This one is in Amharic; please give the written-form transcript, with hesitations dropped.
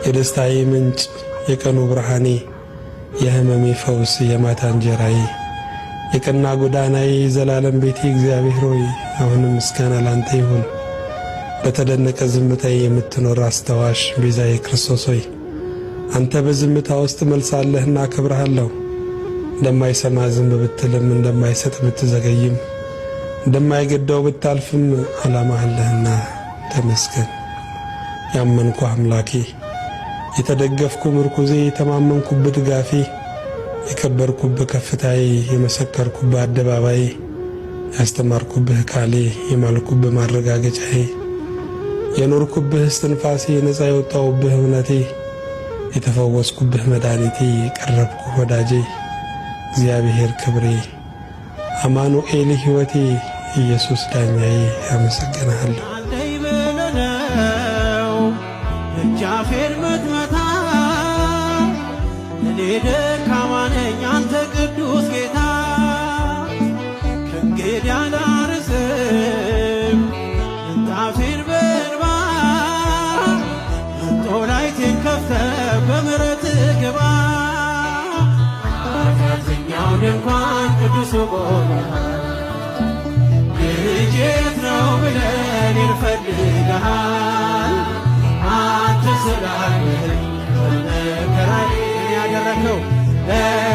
የደስታዬ ምንጭ፣ የቀኑ ብርሃኔ፣ የሕመሜ ፈውስ፣ የማታ እንጀራዬ፣ የቀና ጎዳናዬ፣ የዘላለም ቤቴ እግዚአብሔር ሆይ አሁንም ምስጋና ላንተ ይሁን። በተደነቀ ዝምታዬ የምትኖር አስታዋሽ ቤዛዬ ክርስቶስ ሆይ አንተ በዝምታ ውስጥ መልሳለህና አከብርሃለሁ። እንደማይሰማ ዝም ብትልም፣ እንደማይሰጥ ብትዘገይም፣ እንደማይገዳው ብታልፍም ዓላማ አለህና ተመስገን። ያመንኩ አምላኬ፣ የተደገፍኩ ምርኩዜ፣ የተማመንኩብህ ድጋፌ፣ የከበርኩብህ ከፍታዬ፣ የመሰከርኩብህ አደባባዬ፣ ያስተማርኩብህ ቃሌ፣ የማልኩብህ ማረጋገጫዬ፣ የኖርኩብህ እስትንፋሴ፣ ነፃ የወጣሁብህ እውነቴ፣ የተፈወስኩብህ መድኃኒቴ፣ የቀረብኩህ ወዳጄ፣ እግዚአብሔር ክብሬ፣ አማኑኤል ሕይወቴ፣ ኢየሱስ ዳኛዬ አመሰግንሃለሁ። አለኝ ብለህ ደጃፌን ምትመታ፣ እኔ ደካማ ነኝ፣ አንተ ቅዱስ ጌታ። ከእንግዲህ አላርስም ምንጣፌን በእንባ፣ መንጦላይቴን ከፍተህ በምሕረትህ ግባ። ኃጢአተኛው ድንኳን ቅዱሱ ቆሟል፣ ልጄ የት ነው ብለን እንፈልግሃል። አንተ ስላለህ በመከራዬ ያደረከው ለእኔ